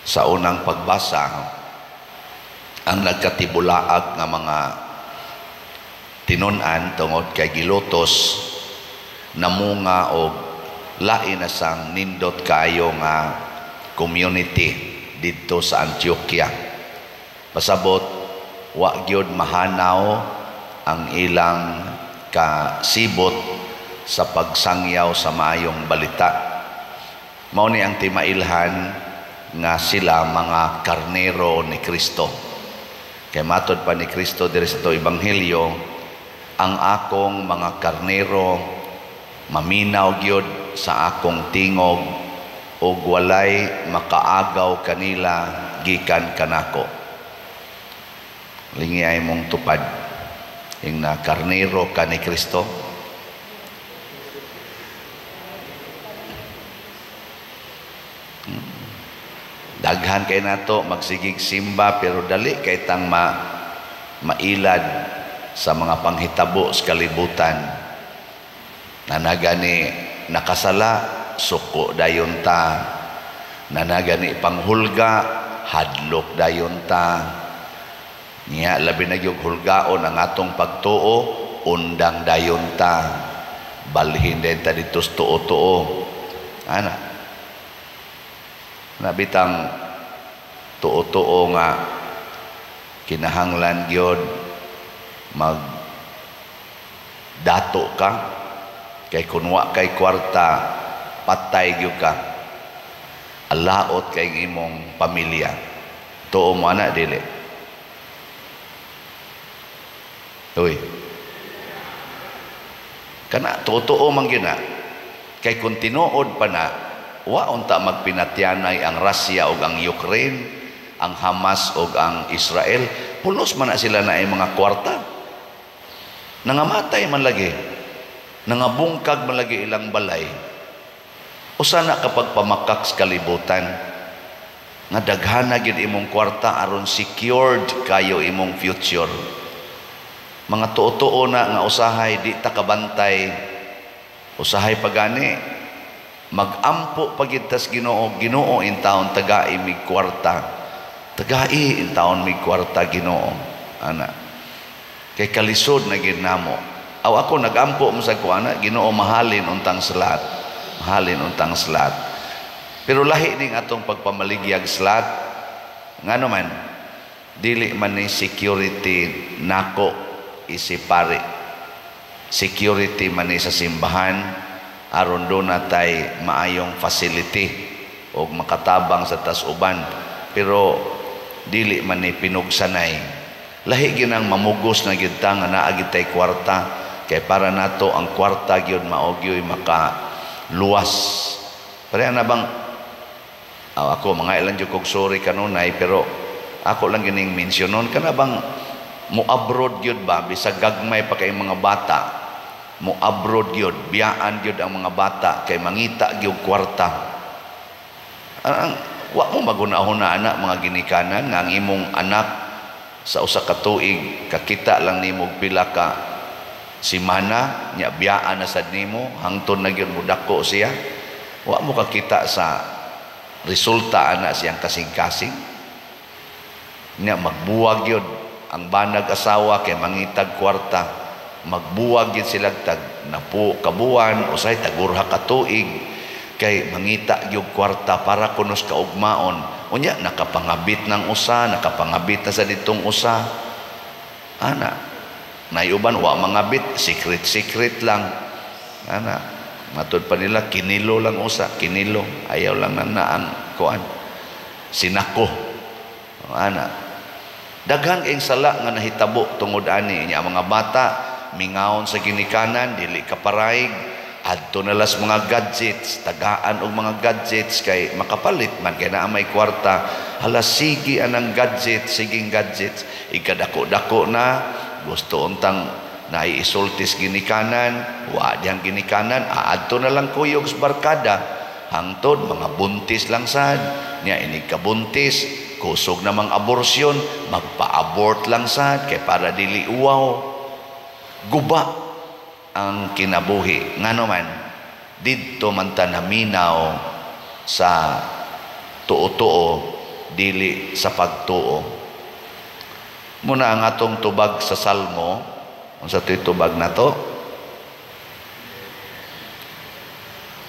Sa unang pagbasa, ang nagkatibulaag nga mga tinun-an tungod kay gilutos namunga og lain na sang nindot kaayo nga community didto sa Antioquia. Pasabot wa gyud mahanaw ang ilang kasibot sa pagsangyaw sa maayong balita. Mao ni ang timailhan nga sila mga karnero ni Kristo. Kay matod pa ni Kristo diri sa to ebanghelyo, ang akong mga karnero maminaw gyud sa akong tingog ug walay makaagaw kanila gikan kanako. Lingi ay mong tupad ing na karnero ka ni Kristo. Daghan kay nato magsigig simba pero dali kay tang mailad sa mga panghitabo sa kalibutan. Nanagani nakasala, suko dayon ta. Nanagani panghulga, hadlok dayon ta. Niya labi na gyud hulgaon ang atong pagtuo, undang dayon ta. Balhin din ta dito sa tuo-tuo. Ana. Nabitang tuo-tuo nga kinahanglan gyud mag dato ka kay kun wa kay kwarta patay gyud ka, alaot kay imong pamilya. Tuo mo ana dili? Uy, kana tuo-tuo man gyud na kay kun tinuod pa na wa unta magpinatyanay ang Russia ug ang Ukraine, ang Hamas ug ang Israel. Pulos man na sila na ay mga kwarta. Nangamatay man lagi, nangabungkag man lagi ilang balay. Usa na kapag pamakak sa kalibutan nga daghana gyud imong kwarta aron secured kayo imong future. Mga tuo-tuo na nga usahay di ta kabantay, usahay pagani magampo pagid tas Ginoo. Ginoo intawon tagai mig kwarta, tagai intawon mig kwarta Ginoo ana, kay kalisod na gid namo. Aw ako nagampo mo sa kuana, Ginoo mahalin untang slat, mahalin untang slat. Pero lahi ning atong pagpamaligyag slat, ngano man dili man ni security nako isipare, security man ni sa simbahan aron do natay maayong facility og makatabang sa tas uban, pero dili man ni pinugsanay. Lahi ginang mamugos na gyud ta nga naa gyud tay kwarta, kay para nato ang kwarta gyud mao gyud maka luwas. Pareha na bang ako mga ilan jud kog sorry kanunay, pero ako lang gining mensyonon kana bang mo abroad gyud ba bisag gagmay pa kay mga bata, mo abroad gyud, biyaan gyud ang mga bata kay mangita gyud kwarta. Ang wa mo magunahuna ana mga ginikanan nga ang imong anak sa usa ka tuig kakita lang nimo pila ka simana nya biyaan na sad nimo hangtod na gyud mo dako siya. Wa mo kakita sa resulta ana siyang kasing-kasing. Nya magbuwag gyud ang banag asawa kay mangitag kwarta, magbuwag gyud sila tag napo kabuan usay tagurha ka tuig kay mangita gyud kwarta para kunos kaugmaon. Unya nakapangabit ng usa, nakapangabit na sa ditong usa ana. Nayuban wa mangabit, secret secret lang ana. Matud pa nila kinilo lang usa, kinilo ayaw lang nang naang kuan sinako ana. Daghan kayong sala nga nahitabo tungod ani nya mga bata mingaon sa ginikanan, dili kaparaig, adto na las mga gadgets, tagaan og mga gadgets kay makapalit man kay naa may kwarta. Hala sige anang gadgets, siging gadgets, ikadako-dako na gusto untang naiisultis ginikanan, wa diyang ginikanan, aadto na lang kuyog sa barkada, hangtod mga buntis lang sad, niya inig kabuntis, kusog namang aborsyon, magpa-abort lang sad kay para dili uwaw. Guba ang kinabuhi. Ngano man didto man ta naminaw sa tuo-tuo dili sa pagtuo. Muna ang atong tubag sa Salmo, unsa to'y tubag nato?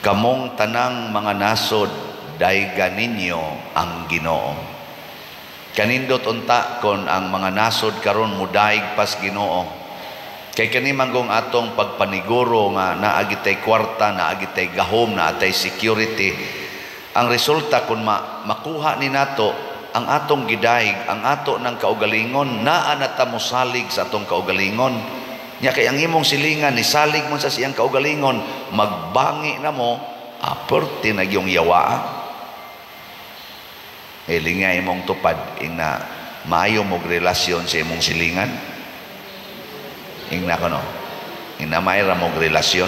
Kamong tanang mga nasod, dayga ninyo ang Ginoo. Kanindot unta kon ang mga nasod karon mudaig pas Ginoo. Kay kani manggong atong pagpaniguro nga naa gitay kwarta, naa gitay gahom, naa tay security. Ang resulta kung makuha ni nato ang atong gidaig, ang ato ng kaugalingon, naa na ta mosalig sa atong kaugalingon. Nya kay ang imong silingan ni salig mo sa siyang kaugalingon, magbangi na mo, aperte na yung yawa. Hilinga imong tupad ingna maayo mog relasyon sa imong silingan. Ingna kono. Ingna maayo mog relasyon.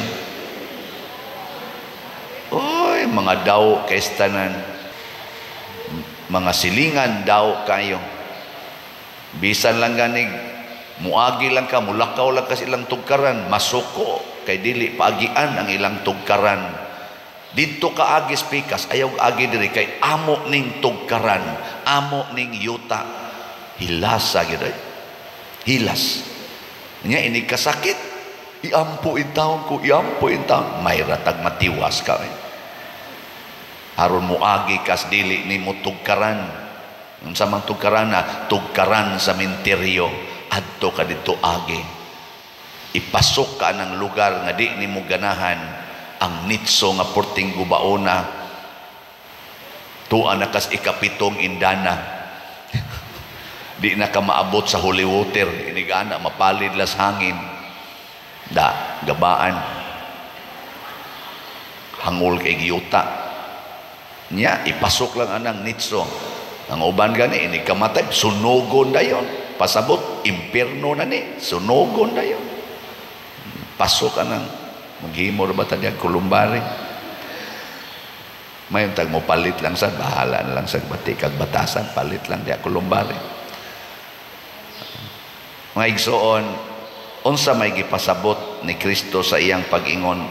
Oy, mga daw kay tanan. Mga silingan daw kayo. Bisan lang ganig muagi lang ka, mulakaw lang ka sa ilang tugkaran, masuko kay dili paagian ang ilang tugkaran. Didto ka agis pikas, ayaw agi diri kay amo ning tugkaran, amo ning yuta. Hilasa gyud ay. Hilas. Nya ini kasakit, iampo in taon ko, iampo in taon. May ratag matiwas ka. Aron muagi kas dili nimo tugkaran. Unsa man tugkaran na, tugkaran sa menteryo, adto ka didto agi. Ipasok ka ng lugar nga di nimo ganahan. Ang nitso nga porting gubaona, tuwa na kas ikapitong indana. Di na ka maabot sa holy water, inigana mapalid las hangin, da gabaan, hangol kay giyuta nya. Ipasok lang anang nitso. Ang uban gani inig kamatay, sunugon dayon, pasabot impierno na ni, sunugon dayon. Pasok anang maghimo ra ba ta diyan kulumbari. Mayon tag mo palit lang sa bahala na lang sa batikag batasan, palit lang diya kulumbari. Mga igsoon, unsa may gipasabot ni Kristo sa iyang pag-ingon,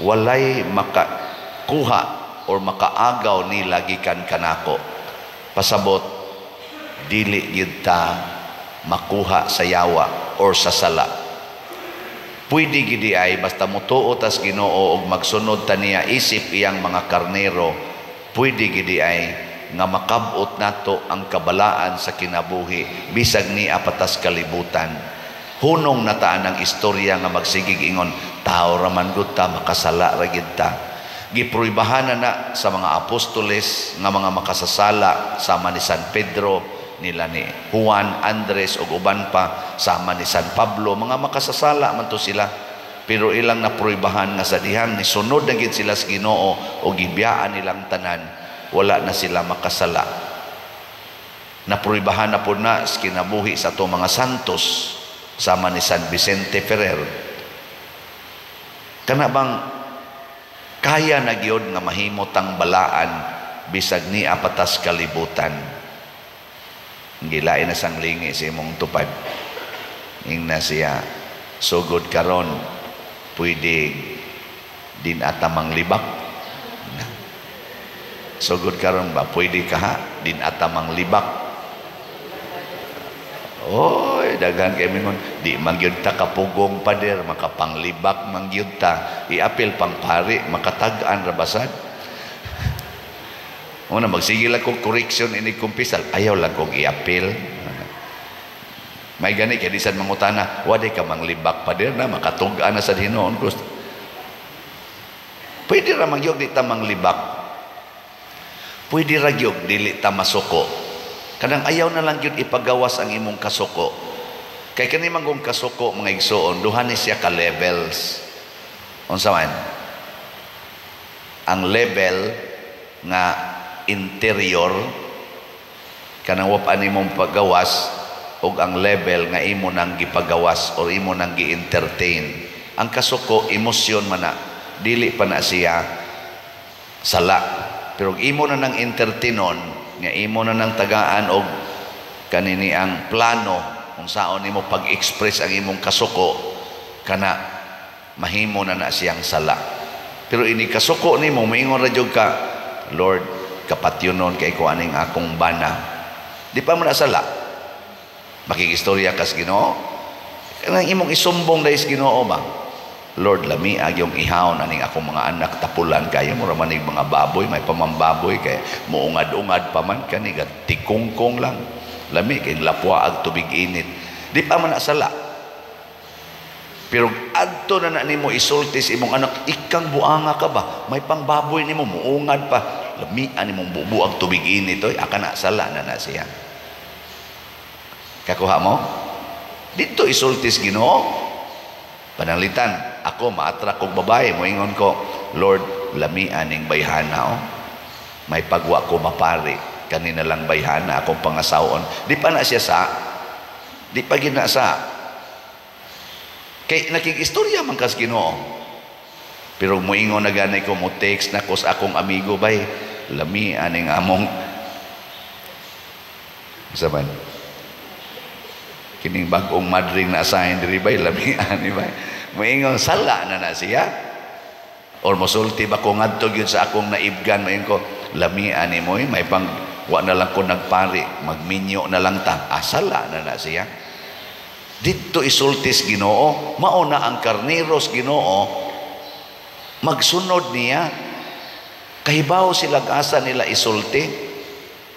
walay makakuha or makaagaw nila gikan kanako. Pasabot, dili gyud ta makuha sa yawa or sa sala. Pwede gidi ay basta mutuo tas Ginoo og magsunod ta niya isip iyang mga karnero, pwede gidi ay nga makabot nato ang kabalaan sa kinabuhi bisag niya patas kalibutan. Hunong nataan ang istorya nga magsigig ingon, tao ra man gud ta, makasala ra gid ta. Gipruibahan na na sa mga apostoles nga mga makasasala sama ni San Pedro, nila ni Juan, Andres ug uban pa, sama ni San Pablo, mga makasasala man to sila. Pero ilang napruibahan nga sa dihang nisunod na gid sila sa Ginoo o gibiyaan nilang tanan, wala na sila makasala. Napruibahan na po na sa kinabuhi sa ato mga santos sama ni San Vicente Ferrer. Kana bang kaya na gyud nga mahimot ang balaan bisag ni apatas kalibutan? Gilain na sang lingi sa imong tupad. Ingna siya, sugod karon pwede din atamang libak. Sugod karon ba pwede ka ha din atamang libak. Oy, daghan kay mingon, di man gyud ta kapugong pader, makapanglibak man gyud ta, iapil pang pari, makatag-an ra basad. Una, magsige lang kong correction ini kumpisal, ayaw lang kong iapil. May gani kay bisan mangutana, wadi ka manglibak pader na makatug-an na sa Hinoon ko. Pwede ra magyog di ta manglibak. Pwede ra gyud dili ta masuko. Kanang ayaw na lang gyud ipagawas ang imong kasuko. Kay kani manggong kasuko mga igsoon, duha ni siya ka levels. Unsa man? Ang level nga interior kanang wa pa nimong pagawas, ug ang level nga imo nang gipagawas or imo nang gi-entertain. Ang kasuko emosyon man na, dili pa na siya sala. Pero imo na nang entertainon, nga imo na nang tagaan og kanini ang plano kung saon nimo pag-express ang imong kasuko, kana mahimo na na siyang sala. Pero ini kasuko nimo, moingon ra jud ka, Lord, kapatyonon kay ko aning akong bana. Di pa man na sala. Makigistorya kas Ginoo. Kanang imong isumbong dahil sa Ginoo ba? Lord, lami agyong ihawon aning akong mga anak, tapulan kayo, mura manig mga baboy, may pamambaboy kay muungad-ungad pa man kani, tikungkong lang. Lami kay lapwa ag tubig init. Di pa man na sala. Pero adto na na nimo isulti sa imong anak, ikang buanga ka ba? May pangbaboy nimo, muungad pa. Lami ani mong bubuag tubig init oy, aka na sala na na siya. Kakuha mo? Dito isulti sa Ginoo. Pananglitan, ako maatrak kog babae, moingon ko, Lord, lami aning bayhana oh. May pagwa ko mapari, kanina lang bayhana akong pangasawon. Di pa na siya sa, di pa gid na sa. Kay nakig-istorya man kas Ginoo. Pero moingon na gani ko, mo text na ko sa akong amigo bay, lami aning among sa man. Kining bag-ong madring na assign diri bay, lami ani bay. Moingon sala na na siya. Or mosulti ba ko ngadto gyud sa akong naibgan, moingon ko, lami ani mo may pang wa na lang ko nagpari, magminyo na lang ta. Sala na na siya. Didto isultis Ginoo, mao na ang karneros Ginoo magsunod niya. Kahibaw sila asa nila isulti.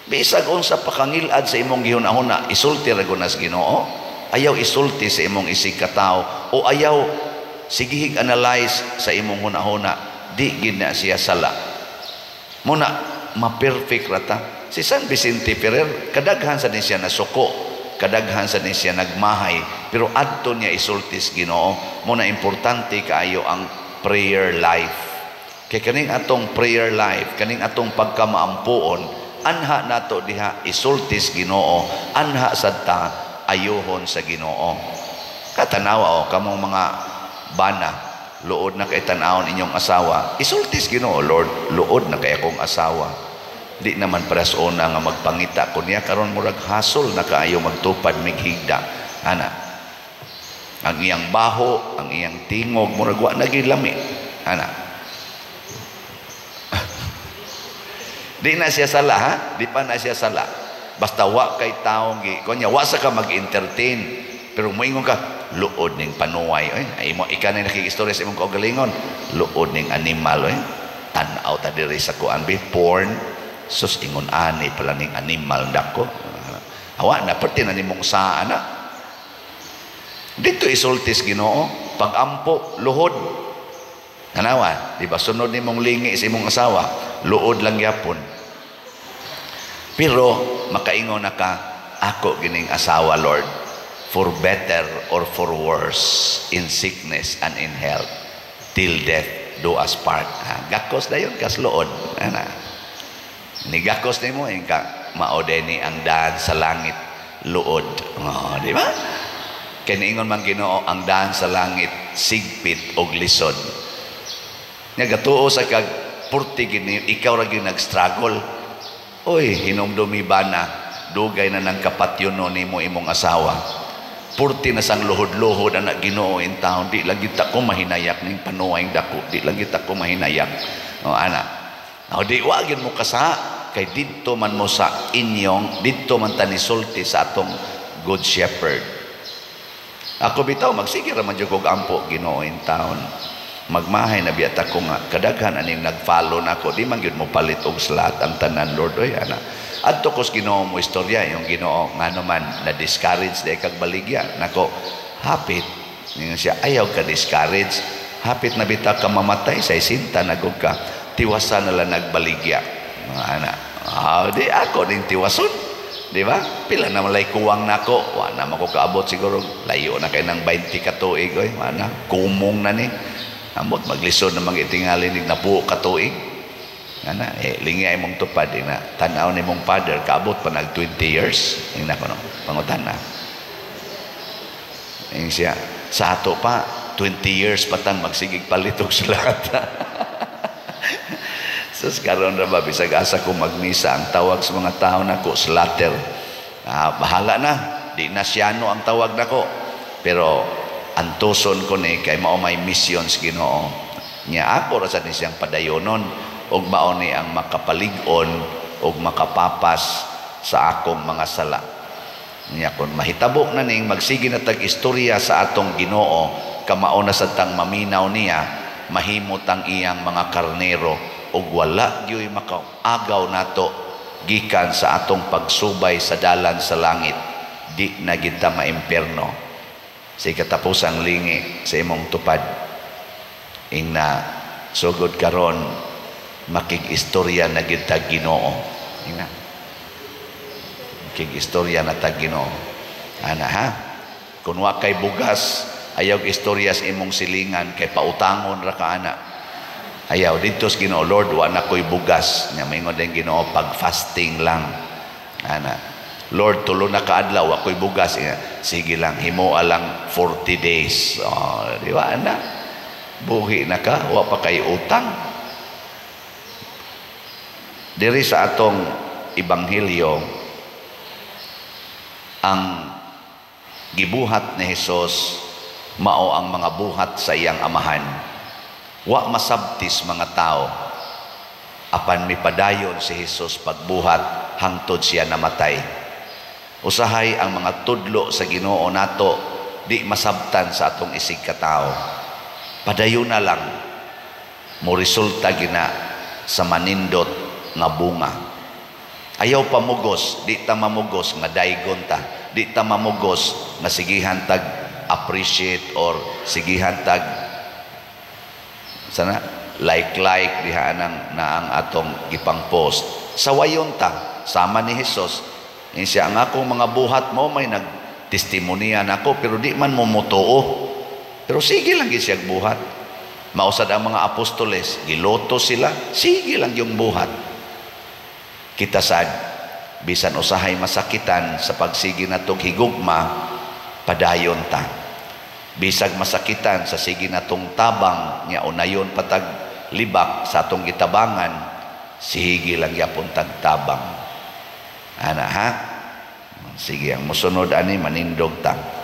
Bisag unsa pakangilad sa imong gihunahuna, isulti ra gud nas Ginoo. Ayaw isulti sa imong isig katawo o ayaw sigihig analyze sa imong hunahuna, di gid na siya sala. Muna ma-perfect ra ta. Si San Vicente Ferrer, kadaghan sa ni siya nasuko, kadaghan sa ni siya nagmahay, pero adto niya isultis Ginoo. Muna importante kaayo ang prayer life. Kay kaning atong prayer life, kaning atong pagkamaampuon, anha nato diha isultis Ginoo, anha sad ta ayuhon sa Ginoo. Katanawa o kamong mga bana, luod na kay tan-awon inyong asawa, isultis Ginoo, Lord, luod na kay akong asawa. Di naman paras una nga magpangita ko niya karon murag hasol na kaayo magtupad mighigda. Ana. Ang iyang baho, ang iyang tingog murag wa na gilami. Ana. Di na siya sala ha? Di pa na siya sala. Basta wa kay taong gi kunya wa sa ka mag-entertain pero moingon ka luod ning panuway oy. Ay mo ika na nakigistorya sa imong kaugalingon, luod ning animal oy. Tan-aw ta diri sa kuan bi porn. Sus ingon ani pala ning animal dako. Awa na perti na nimong saa ana. Dito isultis Ginoo, pag-ampo luhod. Tanawa, di ba sunod nimong lingi sa imong asawa, luod lang yapon. Pero makaingon na ka, ako gining asawa Lord, for better or for worse, in sickness and in health, till death do us part. Ha, gakos dayon kas luod. Ana. Nigakos nimo ingka mao ni ang daan sa langit luod. Oh, di ba? Kay niingon man Ginoo ang daan sa langit sigpit og lisod. Nya gatuo sa kag purti gini ikaw ra gyud nag-struggle. Oy, hinumdumi bana, dugay na nang kapatyono nimo imong asawa. Purti na sang luhod-luhod anak Ginoo in town, di lang gyud ta ko mahinayak ning panuway dako, di lang gyud ta ko mahinayak. Oh, ana. O di wa gyud mo kasa kay didto man mo sa inyong, didto man ta nisulti sa atong good shepherd. Ako bitaw magsige ra man jud kog ampo Ginoo in town. Magmahay na biyata ko nga kadaghan aning nag-follow nako, di man gyud mo palit og slot ang tanan Lord oy ana. Adto kos Ginoo mo istorya yung Ginoo ngano man na discourage day kag baligya nako hapit ningon siya ayaw ka discourage, hapit na bitaw ka mamatay sa isinta nagog ka tiwasan na lang nagbaligya mga ana. Ah, di ako ning tiwason, di ba? Pila na malay kuwang nako, wa na man ko kaabot siguro layo na kay nang 20 ka tuig oy, ana kumong na ni. Amot maglisod na mga itingali nig nabuo ka tuig. Ana, eh lingi ay mong tupad ina tan-aw ni mong father kaabot pa nag 20 years. Ina ko no, pangutan na. Ing siya sa ato pa 20 years patang magsigig palit og sulat. Sus karon ra ba bisag asa ko magmisa ang tawag sa mga tao nako slatter. Ah, bahala na, di na siyano ang tawag nako. Pero antuson ko ni kay mao may missions Ginoo. Nya ako ra sad ni siyang padayonon ug mao ni ang makapalig-on ug makapapas sa akong mga sala. Nya kon mahitabo na ning magsige na tag istorya sa atong Ginoo, kamao na sad tang maminaw niya, mahimot ang iyang mga karnero ug wala gyoy makaagaw nato gikan sa atong pagsubay sa dalan sa langit. Di na gid ta maimpierno. Sa katapusang lingi sa imong tupad, ingna sugod karon makig-istorya na gid ta Ginoo. Ingna makig-istorya na ta Ginoo ana, ha? Kung wa kay bugas, ayaw istorya sa imong silingan kay pautangon ra ka ana. Ayaw didto sa Ginoo, "Lord, wa na ko'y bugas." Nya maingon din Ginoo, "Pag fasting lang ana." "Lord, tulo na kaadlaw wa ko'y bugas." "Sige lang, himoa lang 40 days." Oh, di ba ana? Buhi na ka, wa pa kay utang. Diri sa atong ebanghelyo, ang gibuhat ni Hesus mao ang mga buhat sa iyang Amahan. Wa masabtis mga tao, apan mipadayon si Hesus pagbuhat hangtod siya namatay. Usahay ang mga tudlo sa Ginoo nato di masabtan sa atong isig katao. Padayon na lang, mo resulta gina sa manindot nga bunga. Ayaw pamugos, di ta mamugos nga daygon ta, di ta mamugos nga sigihan tag appreciate or sigihan tag sana like like diha nang na ang atong gipang post. Sawayon ta sama ni Hesus. Siya, "Ang akong mga buhat mo may nagtestimonya nako, pero di man mo motuo." Pero sige lang gyud siya buhat. Mausad ang mga apostoles, giloto sila, sige lang yung buhat. Kita sad, bisan usahay masakitan sa pagsige natong higugma, padayon ta. Bisag masakitan sa sige natong tabang, nya unayon patag libak sa atong gitabangan, sige lang yapon tag tabang. Ana, ha? Sige, ang musunod ani manindog ta.